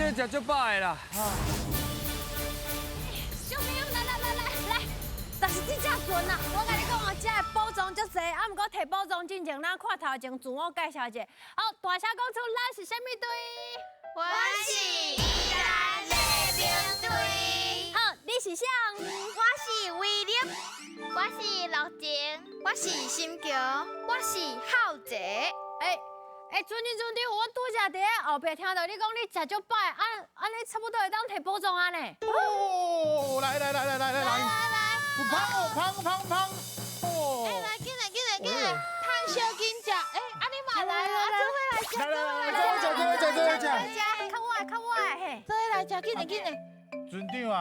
咧食足飽的啦。小朋友，來來來來來，但是這隻船啊，我共你講哦，這个寶藏足濟，啊，毋過提寶藏進前，咱看頭前自我介紹一下。好，大聲講出咱是啥物隊？我是宜蘭禮兵隊。好，你是啥？我是威廉，我是樂晴，我是心喬，我是浩哲。欸欸，船長船長，我拄才佇咧後壁聽到你講你食足飽，按按呢差不多會當提寶藏啊呢？哦，來來來來來來來來，砰哦砰砰砰！哦，欸，來，進來進來進來，趁小緊食。欸，啊你嘛來啊，做伙來食，來來來，做伙食，做伙食，做伙食。較我的，較我的嘿。做伙來食，緊來緊來。船長啊，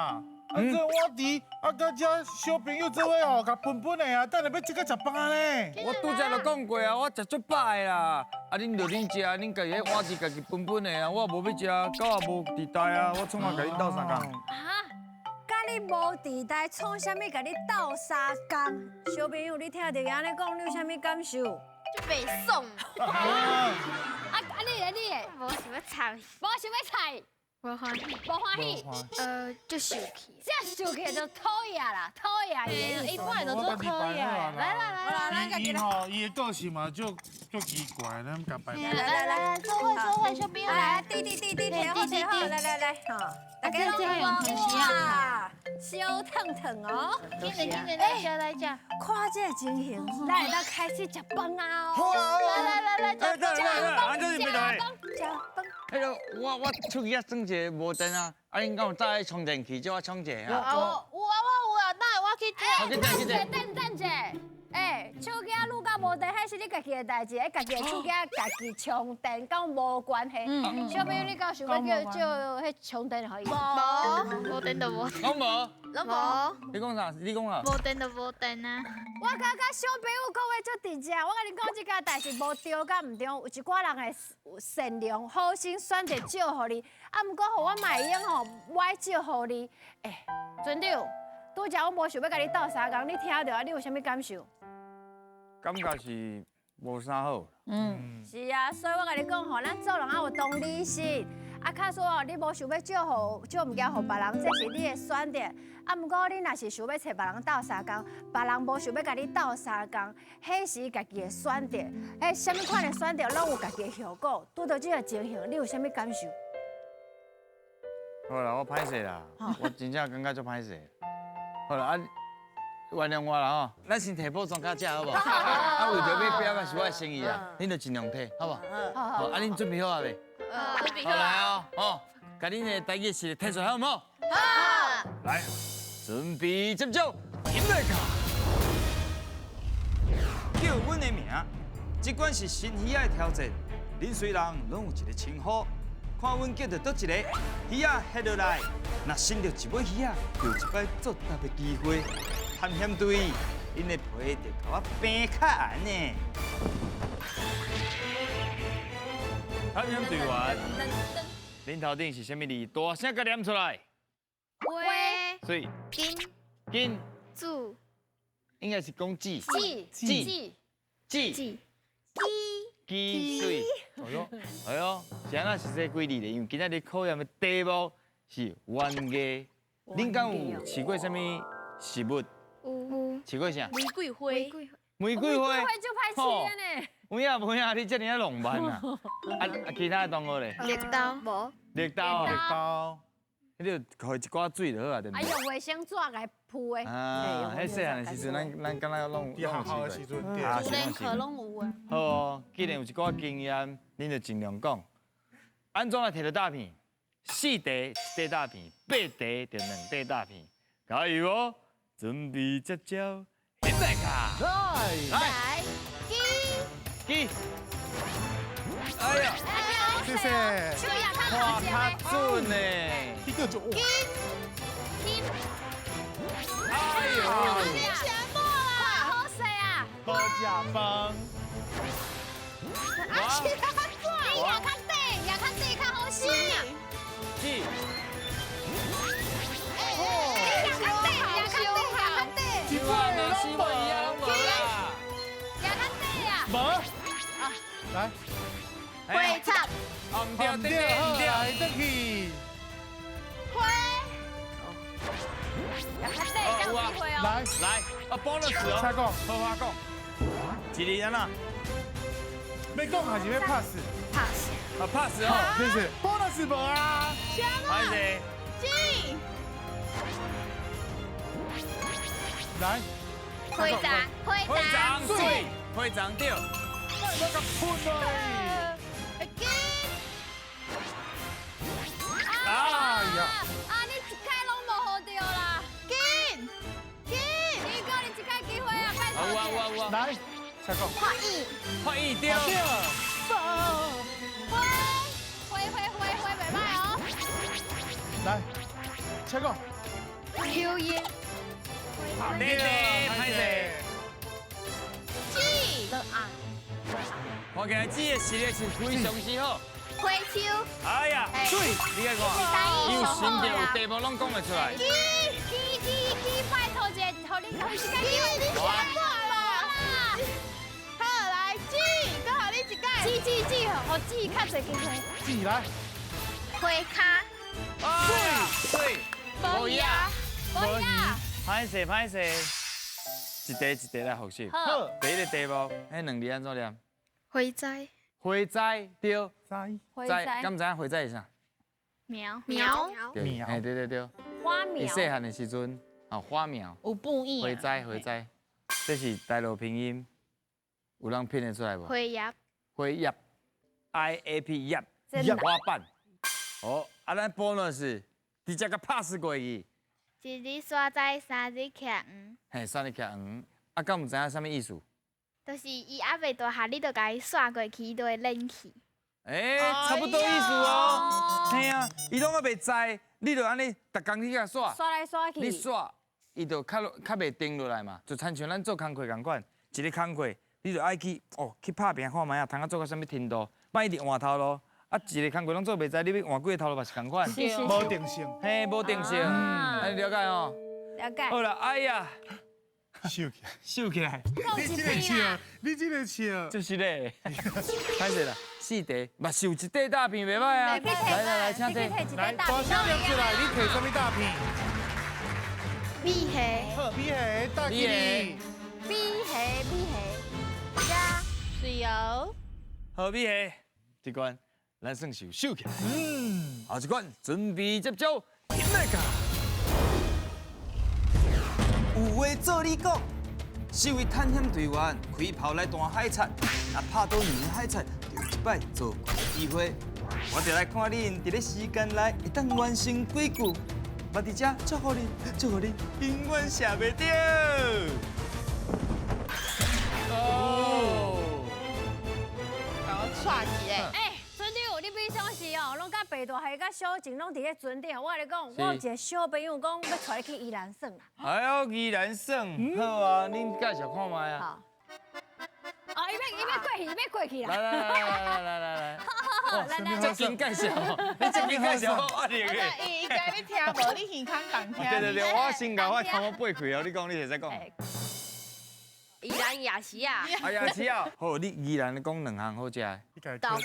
啊這我佇啊，佮這小朋友做伙哦，共分分的啊，等下欲這個食飯呢。我拄才就講過啊，我食足飽的啦。啊，恁就恁食，恁家己彼碗匙家己分分的啊，我無欲食，佮我無佇台啊，我創啥共恁鬥相共？啊？佮你無佇台，創啥物共你鬥相共？小朋友，你聽著伊按呢講，你有啥物感受？就袂爽。啊啊！你咧你咧？無想欲睬。無想欲睬。無歡喜。無歡喜。就生氣。這生氣就討厭啦，討厭伊。伊本來就做討厭。來來來來，伊吼，伊的個性嘛，足足奇怪，咱共拜拜。來來來，做伙做伙，小朋友來，弟弟弟弟，提好提好，來來來，吼，大家攏哇，燒燙燙哦。緊來緊來，來食來食。看這個情形，咱會當開始食飯啊！好啊！來來來來，食飯，食飯，食飯，食飯。彼个我手機仔裝一个無電啊，啊恁敢有帶充電器借我充一下啊？有啊，我有啊，那我去借。去借去借。等等者，欸，手機仔愈甲無電，彼是你家己的代誌，彼家己的手機仔家己充電，佮阮無關係。小朋友，你敢有想欲叫借彼充電予伊？無，無電就無。攏無。攏無。你講啥？你講啥？無電就無電啊。我感覺小朋友講話足直接，我共你講這件代誌無對佮毋對，有一寡人會善良好心選擇借予你，啊，毋過予我嘛會用吼，歪借予你。欸，船長，拄才我無想欲共你鬥相共，你聽著啊，你有啥物感受？感覺是無啥好。嗯，是啊，所以我共你講吼，咱做人愛有同理心。啊，假使哦，你無想欲借予借物件予別人，這是你的選擇。啊，毋過你若是想欲揣別人鬥相共，別人無想欲共你鬥相共，彼是家己的選擇。彼啥物款的選擇，攏有家己的後果。拄著這個情形，你有啥物感受？好啦，我歹勢啦，我真正感覺足歹勢。好啦，啊，原諒我啦吼，咱先提寶藏到這好無？啊，為著欲表達是我的誠意啊，恁就盡量提，好無？好，啊，恁準備好啊未？準備好來哦，哦，共恁的台語是提出來好無？好。來，準備接招，音樂卡。叫阮的名，這款是新魚仔的挑戰。恁雖人攏有一個稱呼，看阮叫著佗一個魚仔翕落來，若伸著一尾魚仔，就有一擺作答的機會。探險隊，𪜶的皮就共我平較硬呢。探險隊員，恁頭頂是啥物字？大聲共念出來。花。水。金。金。子。應該是講子。子。子。子。子。雞。水。哎喲，哎喲，是按怎是這幾字咧？因為今仔日考驗的題目是園藝。恁敢有試過啥物食物？有。試過啥？玫瑰花。玫瑰花。玫瑰花就歹試的呢。有影無影？你這爾仔浪漫啊！啊啊，其他的同學咧？綠豆無。綠豆啊。綠豆。彼就予一寡水就好啊，對毋對？啊，用衛生紙來鋪的。啊，彼細漢的時陣，咱敢若攏佇學校的時陣，對。啊，自然課攏有啊。好哦，既然有一寡經驗，恁就盡量講。按怎來提著詐騙？四塊一塊詐騙，八塊就兩塊詐騙。加油哦！準備接招，音樂卡。來。來。雞。雞。哎呀！謝謝。手也較哇，較準呢。這個就。金。金。哎呦！全部啦！好勢啊！無食飯。啊，其他你也較短，也較短，較好笑。雞。你也較短，也較短，也較短。一尾攏無啦。也較短啊。無。來。花插。毋對，對對，來，轉去。哦。来，来，啊，bonus 哦，请讲，好话讲，一个安怎？欲讲还是欲 pass？ pass。啊，pass 哦，是不是？bonus 无啊？歹势。进。来，会长，会会长，长水，会长对。我甲喷落。进。哎呀！啊，你一开拢无好著啦。进，进。你阁你一开机会啊，拜托。有啊有啊有啊。来，请讲。发意。发意对。挥，挥挥挥挥，袂歹哦。来，请讲。抽烟。对对，歹势。记。啊。看起来这个实力是非常之好。花手。哎呀，水，你看看，有心就有题目拢讲会出来。记记记记，拜托一下，予你予一个机会，你写错啦。好，来记，阁予你一个。记记记，予记较济机会。记来。花跤。水。无鱼啊，无鱼啊。歹势歹势，一题一题来复习。好。第一个题目，彼两字按怎念？花栽。花栽对。栽。栽，敢知影花栽是啥？苗。苗。苗。嘿，对对对。花苗。伊细汉的时阵，哦，花苗。有布艺。花栽花栽，这是台语拼音，有人拼得出来无？花叶。花叶，I A P 叶，花瓣。哦，啊，咱 bonus 直接共 pass 过去。一日沙栽，三日徛黄。嘿，三日徛黄，啊，敢毋知影啥物意思？就是伊犹未大汉，你就共伊刷过去，伊就会冷去。欸，差不多意思哦。嘿啊，伊拢犹未栽，你就按呢，逐工去共刷。刷来刷去。你刷，伊就较较袂定落来嘛。就亲像咱做工课仝款，一个工课，你就爱去哦去拍拚看觅啊，通啊做到啥物程度，莫一直换头路。啊，一个工课拢做袂知，你欲换几个头路嘛是仝款。无定性。嘿，无定性，按呢了解哦。了解。好啦，哎呀，收起来，收起来。你这个笑，你这个笑，就是咧。歹势啦，四题嘛是有一块大片袂歹啊。来来来，请提。来，大声念出来，你提啥物大片？米虾。好，米虾，大吉利。米虾，米虾。加水油。好，米虾，这关咱算是有收起来。嗯。后一关准备接招，起来噶。有话做你讲，四位探险队员开炮来弹海贼，若拍到两个海贼，就有一摆做怪的机会。我就来看恁伫咧时间内会当完成几句。我伫遮祝福恁，祝福恁永远射袂著。哦，共我踹一个。欸，船长，你平常时哦，拢佮白大侠佮小静拢伫咧船顶。我共你讲，我有一个小朋友讲欲带你去宜兰耍啦。哎呦，宜兰耍，好啊，恁介绍看觅啊。好。哦，伊欲过去，伊欲过去啦。来来来来来来来。来来，这紧介绍，你这紧介绍我压力的。伊伊惊你听无，你耳孔共听。对对对，我先共我头毛掰开哦，你讲你会使讲。宜兰夜市啊。啊夜市啊，好，你宜兰讲两项好食的。豆花。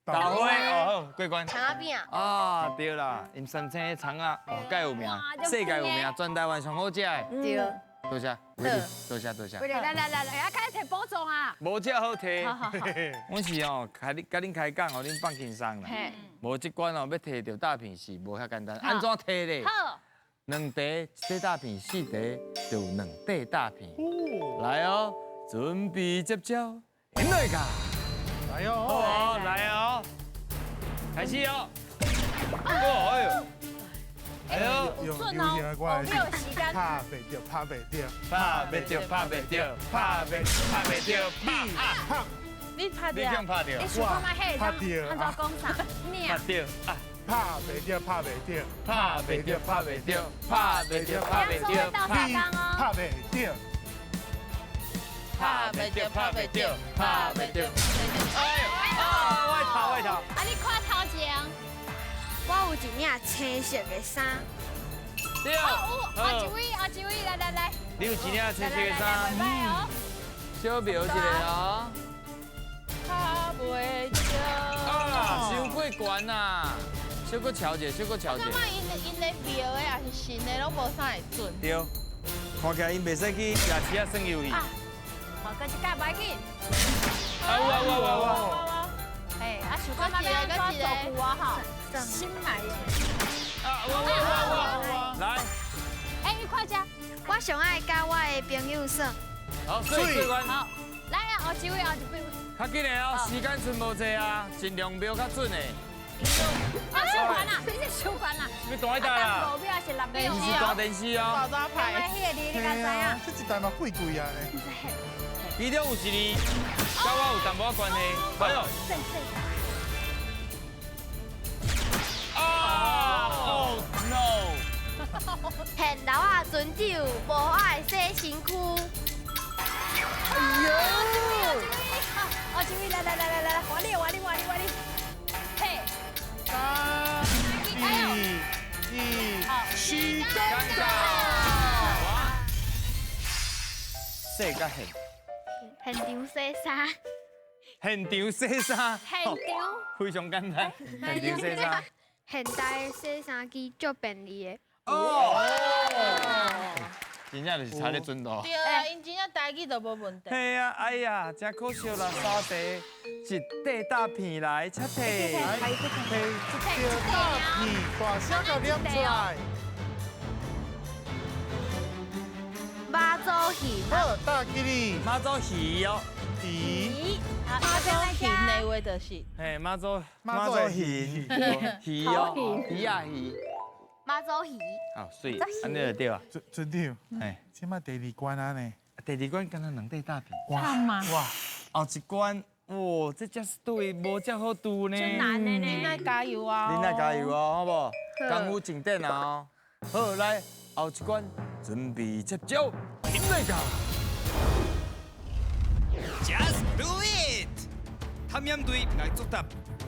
豆花哦，好，过关。葱仔饼。啊，对啦，𪜶三星的葱仔哦，盖有名，世界有名，全台湾上好食的。对。多谢，多谢多谢。来来来来，啊，开始提宝藏啊！无这好提。好好好。我是哦，佮恁开讲，予恁放轻松啦。无这关哦，欲提著大片是无遐简单。按怎提咧？好。两题一块大片，四题就有两块大片。来哦，准备接招，起来噶！来哦，好，来哦，开始哦。哦，哎呦。哎呦，用流行的歌没有时间。拍袂著，拍袂著，拍袂著，拍袂著，拍袂拍袂著，拍啊！你拍著，你敢拍著？你想看觅彼个按怎讲啥？拍著啊！拍袂著，拍袂著，拍袂著，拍袂著，拍袂著，拍袂著，拍袂著，拍袂著，拍袂著，拍袂著。哎呦！啊，我头我头。啊，你看头前。我有一领青色的衫。对。有，后一位，后一位，来来来。你有一领青色的衫。袂歹哦。小苗一个哦。拍袂著。啊，伤过悬啊！小可乔者，小可乔者。我感觉𪜶的庙的，抑是神的，拢无啥会准。对。看起來𪜶袂使去夜市仔耍遊戲。好，閣一届，無要緊。啊有啊有啊有啊！哎，啊，想看欲按怎做久啊吼？新買的。啊哇哇哇哇！來，哎，你看這，我上愛佮我的朋友耍。好，水過關。好，來啊，後一位，後一位。較緊的哦，時間剩無濟啊，盡量瞄較準的。啊，傷懸啦，你這傷懸啦。欲彈彼台啦？五秒還是六秒？毋是彈電視哦。大牌。彼个字你敢知影？這一台嘛貴貴啊呢。其中有一字，佮我有淡薄仔關係。哎呦！啊！Oh no！現老啊，樽酒無愛洗身軀。哎呀！哦，這位來來來來來，我你我你我你我你，嘿，三、二、一，時間到。洗佮現。現場洗衫。現場洗衫。現場。非常簡單，現場洗衫。現代的洗衫機足便利的。哦。真正就是差咧準度。對啊，𪜶真正台語都無問題。嘿啊，哎呀，真可惜啦，三茶一塊大片來，切提。提一塊大片，大聲共念出來。媽祖魚。好，大吉利。媽祖魚哦。魚。媽祖魚的話就是。嘿，媽祖媽祖魚魚哦，魚啊魚。媽祖魚。好，水，按呢就對啊。船長，哎，這擺第二關啊呢？第二關敢若兩塊大片。哇哇，後一關，哇，這才是對無遮好拄呢。真難的呢。恁愛加油啊！恁愛加油哦，好無？功夫重點啊！好，來，後一關，準備接招，起來個。 Just do it！探險隊來作答，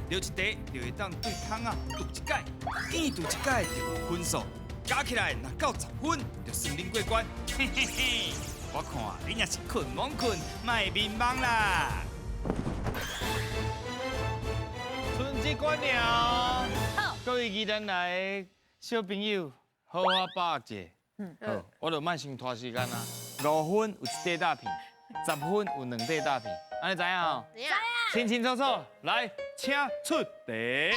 著一題就會當對窗仔揬一擺，見揬一擺就有分數，加起來若夠10分，就算恁過關。嘿嘿嘿，我看恁也是睏罔睏，莫眠夢啦。剩這關了，各位宜蘭來的小朋友，好好把握者。好，我就莫先拖時間啦。5分有一塊大片，10分有兩塊大片，按呢知影吼？知影。清清楚楚，來，請出題。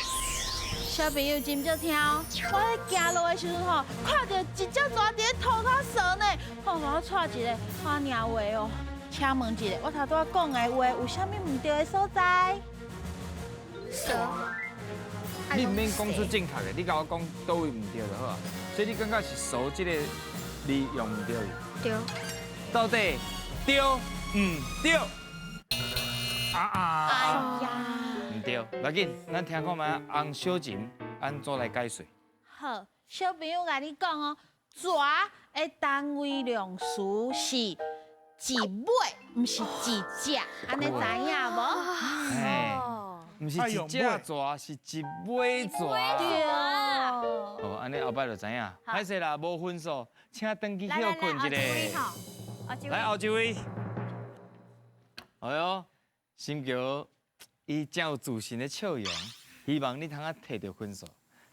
小朋友真少聽哦，我咧行路的時陣吼，看著一隻蛇佇咧塗跤踅呢，吼，予我掣一个，我領話哦。請問一下，我頭拄仔講的話有啥物毋對的所在？蛇。你毋免講出正確的，你共我講佗位毋對就好啊。所以你感覺是“蛇”這個字用毋對？對。到底對毋對？啊啊！哎呀，毋對，無要緊，咱聽看覓翁小琴按怎來解說。好，小朋友共你講哦，蛇的單位量詞是一尾，毋是一隻，按呢知影無？嘿，毋是一隻蛇，是一尾蛇。對。哦，按呢後擺就知影。歹勢啦，無分數，請轉去歇睏一下。來後一位。哎喲，心橋伊真有自信的笑容，希望你通啊提著分數。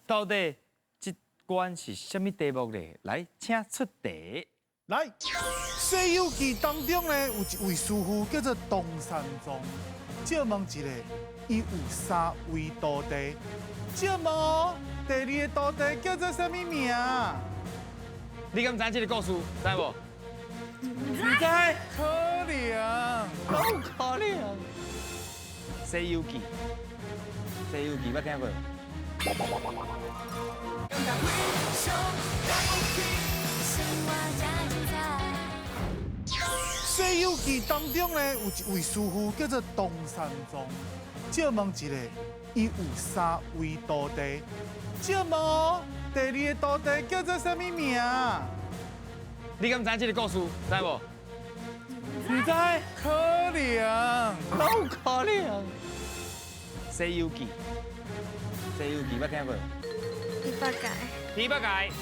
到底這關是啥物題目咧？來，請出題。來，《西遊記》當中呢，有一位師父叫做唐三藏。借問一下，伊有三位徒弟。借問哦，第二个徒弟叫做啥物名？你敢知這个故事？知無？毋知。可憐，好可憐。《西遊記》，《西遊記》捌聽過？《西遊記》當中呢，有一位師父叫做唐三藏。借問一下，伊有三位徒弟。借問哦，第二个徒弟叫做啥物名？你敢知這个故事？知無？毋知。可憐，好可憐。《西遊記》，《西遊記》捌聽過？豬八戒。豬八戒，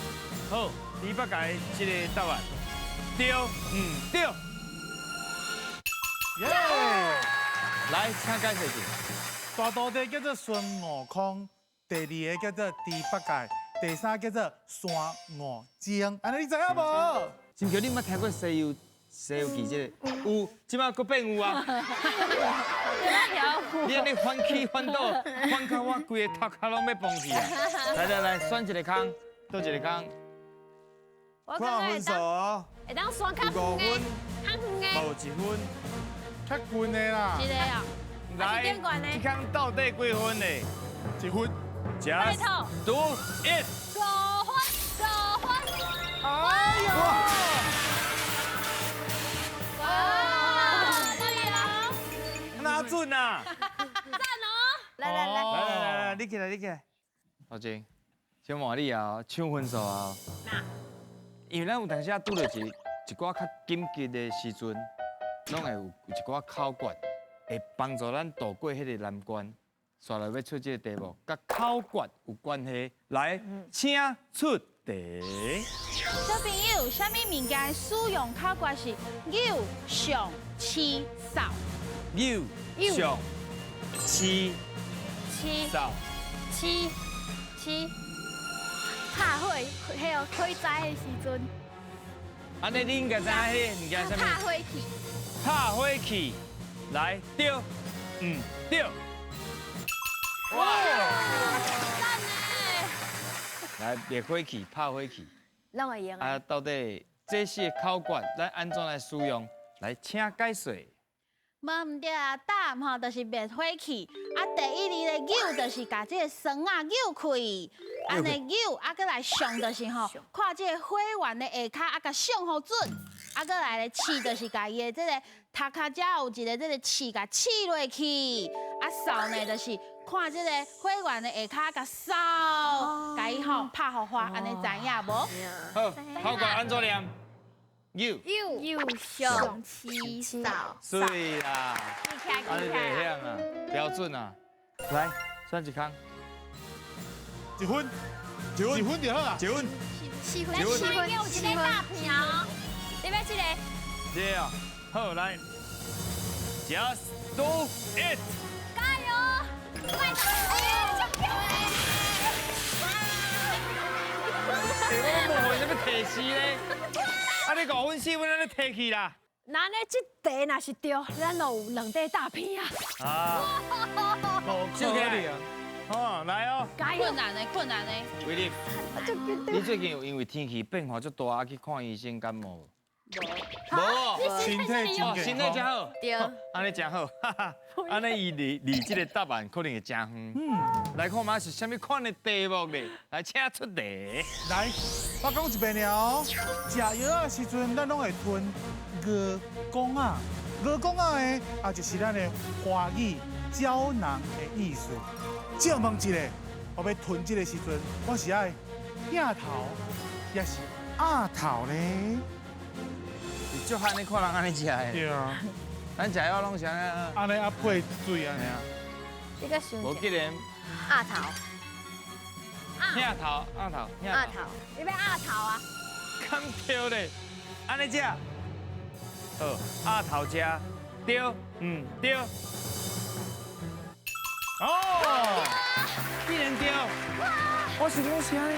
好，豬八戒這个答案對毋對？耶！來，請解釋一下。大徒弟叫做孫悟空，第二个叫做豬八戒，第三叫做山五精。按呢你知影無？亲像你捌听过《西游西游记》这个？有，这摆阁变有啊！你按呢翻起翻倒，翻到我规个头壳拢欲崩去啊！来来来，选一个空，佗一个空。看分数哦，会当选较五远分，的，较远的，无一分，较近的啦。一个啊。来，这空到底几分呢？一分。 Just do it。五分，五分。哎呦！哇！对啊。哪准啊？赞哦！来来来来来来，你起来，你起来。老金，先问你啊，抢分数啊。因为咱有当时啊拄著一寡较紧急的时阵，拢会有一寡口诀，会帮助咱渡过彼个难关。煞来欲出这个题目，佮口诀有关系。来，请出题。小朋友，啥物物件使用口诀是扭、上、试、扫？扭、上、试、扫。试、试。拍火，彼个火灾的时阵。按呢，你应该知影彼个物件啥物？拍火器。拍火器，来，对，毋对。哇！赞呢！来灭火器，拍火器，拢会用啊，到底这四个口诀，咱按怎来使用？来，请解说。无毋对啊，胆吼就是灭火器，啊，第一字的扭就是共这个绳仔扭开，按呢扭，啊，阁来上就是吼，看这个火源的下跤，啊，共上予准，啊，阁来咧试就是共伊的这个头壳遮有一个这个刺，共刺落去，啊，扫呢就是看这个火源的下跤，共扫，共伊吼拍予花，按呢知影无？好，口诀按怎念？扭扭上试扫。对啦，按呢袂晓啊，标准啊。来，选一空。一分，一分，一分就好啊。一分，四分，四分，有一个大片哦。你欲这个？这个哦，好来，Just do it。加油！快点！哎呀，足强的！欸，我无予啥物提示咧？啊，你5分4分按呢提去啦？那呢，这题若是对，咱就有2块大片啊！啊，无可能啊！好，来哦。困难的，困难的。威力，你最近有因为天气变化足大啊去看医生感冒无？无。身体真健康，身体真好。对。按呢真好，哈哈。按呢伊离离这个答案可能会真远。嗯。来看嘛是啥物款的题目咧？来，请出题。来，我讲一遍哦。食药仔的时阵，咱拢会吞鹅公仔。鹅公仔呢，啊，就是咱的华语胶囊的意思。借问一下，我欲吞这个时阵，我是爱镜头，抑是鸭头呢？是足罕咧看人按呢食的。对啊。咱食药拢是按呢。按呢啊配水按呢啊。这个想。无既然。鸭头。鸭头，鸭头，鸭头，你欲鸭头啊？敢对咧？按呢食。好，鸭头食，对，毋对。哦，竟然对！我想讲是按呢，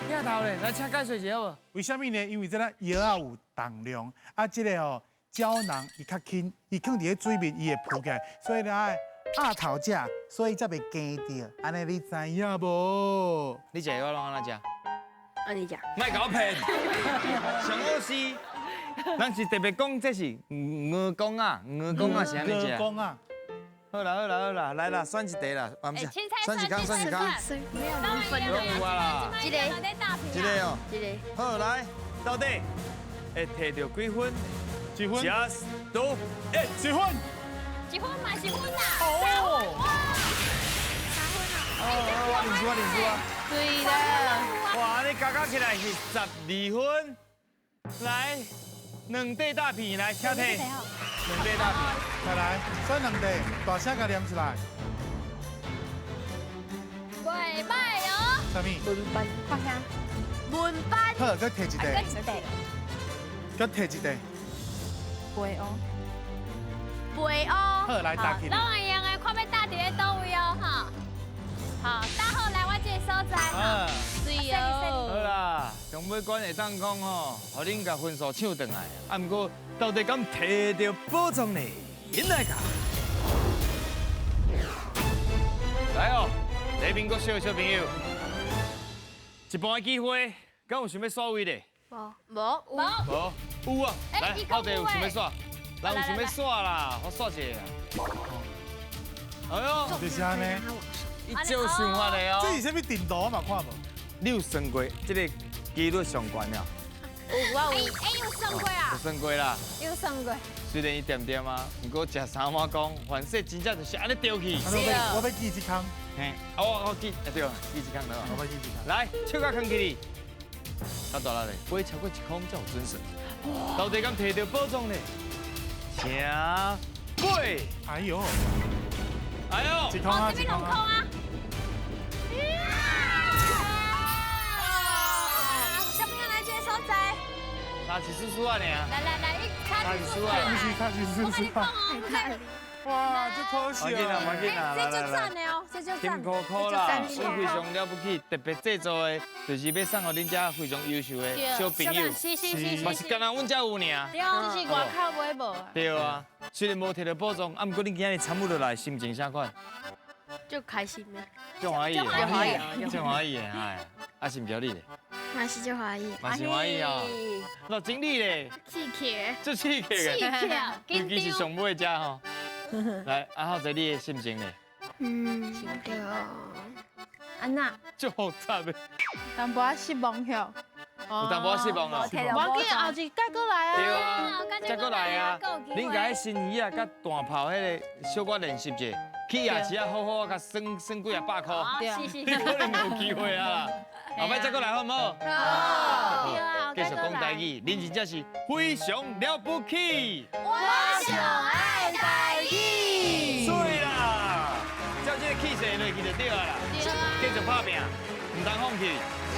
鸭头咧，来请解说一下好无？为啥物呢？因为这个药仔有重量，啊，这个吼胶囊伊较轻，伊囥伫咧水面，伊会浮起来，所以呢爱鸭头食，所以才袂惊著。按呢你知影无？你食药拢按怎食？按呢食。莫共我骗！上好是，咱是特别讲这是鹅公仔，鹅公仔是按呢食。鹅公仔。好啦好啦好啦，来啦，选一题啦，啊，毋是，选一空，选一空，没有零分的，有啊啦，这个，这个哦，这个，好来，到底会提著几分？几分？Just do it，几分？一分嘛是分啦，哦，三分啊，哦，我认输，我认输啊，对啦，哇，你加加起来是12分，来，2块大片来，请提。2块大片，再来，选2块，大声共念出来。袂歹哦。啥物？文班。看啥？文班。好，阁提一块。阁一块。阁提一块。背哦。背哦。好，来搭起来。拢会用的，看欲搭伫咧佗位哦，哈。好，搭好来我这个所在。嗯。对哦。好啦，上尾尾关会当讲吼，予恁共分数抢转来。啊，毋过到底敢提著宝藏呢？引来噶。来哦，黎明国小的小朋友，一半的机会，敢有想欲刷位的？无无无无，有啊。来，后底有想欲刷，人有想欲刷啦，我刷一下。哎呦，这是按呢？伊照想法的哦。这是啥物阵图我嘛看无。你有算过这个几率上悬了？有我有。哎，有算过啊？有算过啦。有算过。虽然伊恬恬啊，毋过食三碗公，凡势真正就是按呢丢去。我欲记一空。嘿，我记，对，记一空对吧？我欲记一空。来，手甲囥起哩。较大力咧，飞超过一空才有准算。到底敢提著宝藏呢？请飞。哎呦，哎呦，一空啊，这边两空啊。小朋友来这个所在。差一丝丝啊，尔。来来来，你差一丝丝啊。差一丝丝。哇，这可惜啊！这就赞的哦，这就赞。辛苦苦啦，我非常了不起，特别制作的，就是欲送予恁遮非常优秀的小朋友。是是是是。嘛是干焦阮遮有尔。对，只是外口买无。对啊，虽然无提著宝藏，啊，毋过恁今日参与落来，心情啥款？就开心的。足欢喜的，足欢喜的，哎，啊，是毋是你咧？嘛是足欢喜。嘛是欢喜哦。那经理咧？刺客。足刺客的。刺客。尤其是上尾遮吼。来，阿浩仔，你的心情咧？嗯，对。安那？足复杂的。淡薄仔失望哟。有淡薄仔失望啊。无要紧，后一届阁来啊。对啊，再阁来啊。恁共彼新鱼仔佮大炮彼个小可练习者，去夜市啊好好啊，共算算几啊百箍。是是。你可能有机会啊。后摆再阁来好毋好？好。对啊，继续讲台语，恁真正是非常了不起。我上爱台语。水啦，照这个气势落去就对啊啦。对啊。继续拍拚，毋通放弃。对。